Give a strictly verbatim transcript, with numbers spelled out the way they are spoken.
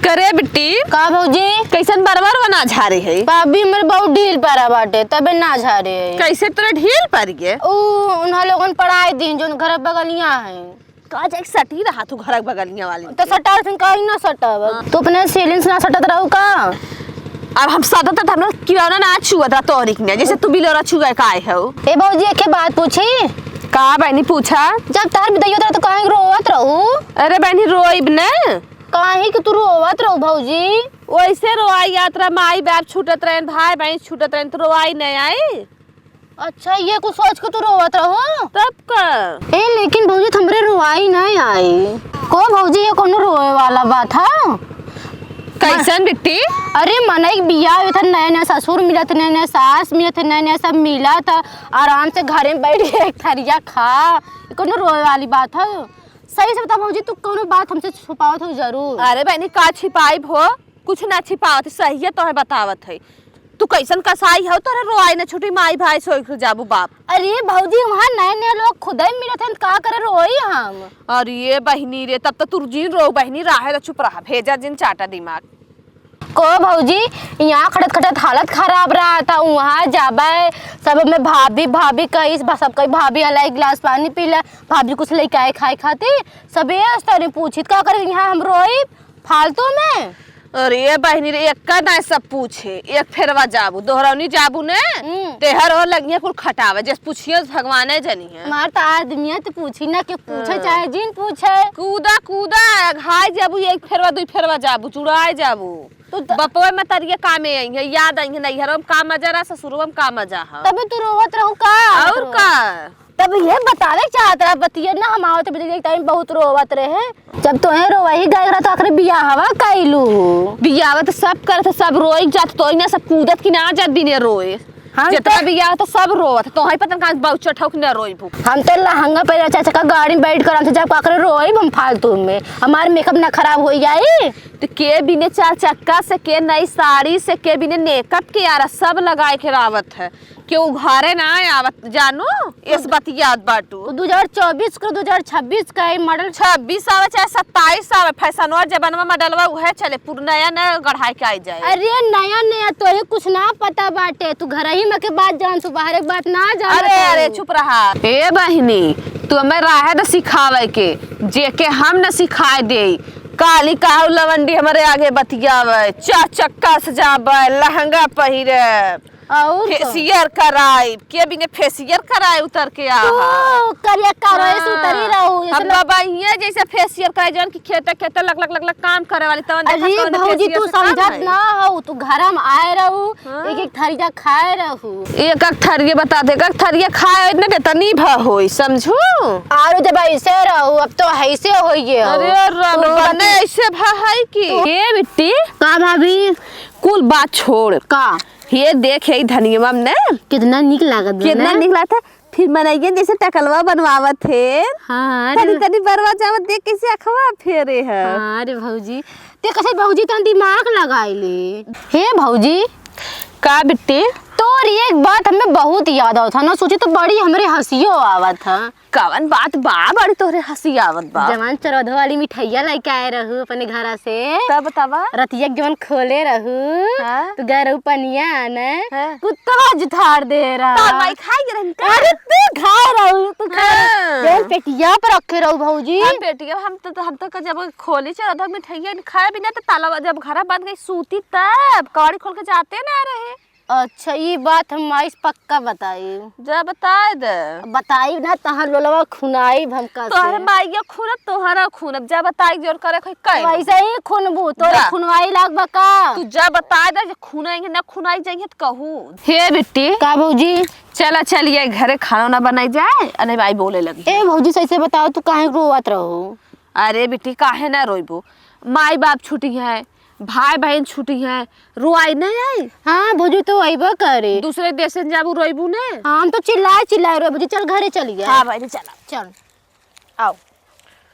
करे बिट्टी। का भौजी? कैसन बरबर बना झारे है? भाभी, हमरे बहुत ढील परा बाटे, तबे ना झारे है। कैसे तोरे ढील पड़ गए? ऊ उन्हा लोगन पढ़ाई दिन, जोन घर बगलिया है। का जाए सटी रहा तू घर बगलिया वाली? तो सटा फिर कहीं ना सटब। हाँ। तू अपने सहेलिन से ना सटत रहू का? अब हम सटत त हमरा किरौना ना छुअत रहा तोहरी के ने, जैसे तू बिलौरा छुए का आए हो। ए भौजी, एक बात पूछी? का बहनी पूछा? जब तार बिदाई होत रहा तो काहे रोवत रहू? अरे बहनी रोइब न। काहे कि तू रोवत रहू भौजी? वैसे रोआई यात्रा माई बाप छूटत रहन, भाई बहन छूटत रहन तो रोआई नहीं आई। अच्छा, ये कुछ सोच के तू रोवत रहो? तब का? ए, लेकिन भौजी, हमरे रोवाई नहीं आई। को भौजी, ये कोनो रोवे वाला बात है? कैसन बिट्टी? अरे, मनई के बियाह होत है, नया नया ससुर मिलत, नया नया सास मिलत, नया नया सब मिलत, आराम से घरे में बैठ के एक थरिया खा, ये कोनो रोवे वाली बात है? सही से बता भौजी, तू कोनो बात हमसे छुपावत हो जरूर। अरे बहनी, का छिपाइब हो? कुछ ना छिपावत, सही है तोहे बतावत है। तू कैसन कसाई हो, तोरे रोआई न छुटी, माई भाई सोई के जाबू बाप। अरे भौजी, वहाँ नए नए लोग खुदे मिलत हैं, का करे रोई हम? अरे बहिनी रे, तब तो तू जिन रो बहिनी, राहे तो चुप रहा, भेजा जिन चाटा दिमाग। को भौजी, यहाँ खटत खटत हालत खराब रहा था, वहाँ जाबे सब में भाभी भाभी कही, सब कही भाभी हला एक गिलास पानी पी ले, भाभी कुछ लेके आए खाए खातिर, सब ये स्तर में पूछित का करे यहाँ हम रोई फालतू में। अरे बहिनी रे, एक्का ना सब पूछे, एक फेरवा जाबू, दोहरौनी जाबू ने, हम्म। तेहर और लगिया कुल खटावे, जस पूछियो भगवाने जनी है। हमार तो आदमी है, तो पूछी ना, के पूछे हाँ। चाहे जिन पूछे। कूदा, कूदा, घाय जाबू, एक फेरवा, दुई फेरवा जाबू, चुड़ाए जाबू। तू त- बपवे में तरिये कामे आई है, याद आई है, नैहरवा में का मजा रहा, ससुरवा में का मजा है। तबे तू रोवत रहू का? और का? तब ये बतावे के चाहत रहा, बतिया ना हम आवत बिजली के टाइम बहुत रोवत रहे। जब तोहे रोवही गए रहा तो आखिर बियाहवा कइलू। बियाहवा तो सब करत, सब रोई जात, तो इना सब कूदत कि ना जात बिने रोए। हम जितना तो बियाह तो सब रोवत, तोहे पता का बहुत चठौक न रोइबू। हम तो लहंगा पहले चार चक्का गाड़ी में बैठ कर आराम से जब आखिर रोइब हम फालतू में, हमार मेकअप ना खराब हो जाई। तो के बिने चार चक्का से, के नई साड़ी से, के बिने मेकअप के यार सब लगाए के रावत है। केहू घरे ना आवत जानू, एस बतियात बाटू। दू हजार चउबीस के, दू हजार छब्बीस का ई मॉडल। छब्बीस आवे चाहे सत्ताईस आवे, फैशनवा जमानवा मॉडलवा उहे चले, पूरा नया नया गढ़ाई के आई जाए। अरे नया नया तोहे कुछ ना पता बाटे, तू घरही में के बात जान, तू बाहरे के बात ना जान। अरे, अरे, चुप रहा। ए बहिनी, तू हमें राहे न सिखावे के, जेके हम न सिखाए देई। काली काहू लवंडी हमरे आगे बतियावे, चार चक्का से जाबे, लहंगा पहिरे। और का? फेसियर कराई, के बिने फेसियर कराई उतर के आ। तू करिया कराई से उतरी रहू, जैसे हम लोग बाबा ये जैसे फेसियर कराई, जौन की खेते खेते लग, लग, लग, लग काम करे वाली, तवन देखा अरे कौन भौजी, फेसियर तू से काम समझत है? ना हो, तू घर में आए रहू, हाँ। एक एक थरिया खाए रहू। एक एक थरिया बता दे, एक एक थरिया खाए इतने के तनी भ होई, समझू? आरो जब ऐसे रहू, अब तो ऐसे होइए हो। अरे राम, तू बने बता- ऐसे भ है कि। तू ए बिट्टी। का भाभी? कुल बात छोड़। का? ये देख, यही धनियवा में ने। कितना नीक लागत बा कितना ना? नीक लागत है। फिर मनइयन जैसे टकलवा बनवावत है। हाँ, तनी, अरे। तनी बरवा जावत देख कैसे अखवा फेरे है। हाँ, अरे भौजी, ते कैसे भौजी तन दिमाग लगाई ले। हे भौजी। का बिट्टी? तोर एक बात हमें बहुत याद आवत है ना, सोची तो बड़ी हमरे हंसियो आवत है। कवन बात बा, बड़ी तोहरे हंसी आवत बा? जवन चरौधो वाली मिठाइया लेके आए रहू अपने घरा से। तब बतावा। रतिया के जवन खोले रहू, हाँ। तू गए रहू पनिया आने, हाँ। कुत्तवा जुठार दे रहा। तार माई खाई रहन का? अरे तू खाए रहू, तू खाए रहू। हाँ। जवन पेटिया पर रखे रहू भौजी। हाँ, पेटिया हम तो, हम तो जब खोली चरौधो मिठाइया खाए बिना तो ताला, जब घरा बंद गई सूती तब कवाड़ी खोल के जाते ना रहे। अच्छा, ई बात हम माई से पक्का बताई। जा बताए दे। बताई ना, तहार लोलवा खुनाई भमका से। तोहरे माइया खुनत, तोहरा खुनत। जा बताई, जोर करे खोई कहे। वैसे ही खुनबू, तोरे जा। खुनवाई लाग बा का? तू जा बताए दे, जे खुनाई ना खुनाई जाइए त कहू। हे बिट्टी। का भौजी? चला चलिए घरे, खाना ना बनाई जाए, अने माई बोले लगी। ए भौजी, सही से बताओ, तू काहे रोवत रहो? अरे बिट्टी, काहे ना रोइबो? माई बाप छूटी है, भाई बहन छूटी है, रोआई नहीं आई? हाँ भौजी, तो अइबो करे। दूसरे देश से जाबू, रोइबू ने? हाँ, हम तो चिल्लाए चिल्लाए रोए भौजी, चल घरे चलिए। हाँ भाई, चला। चल, आओ।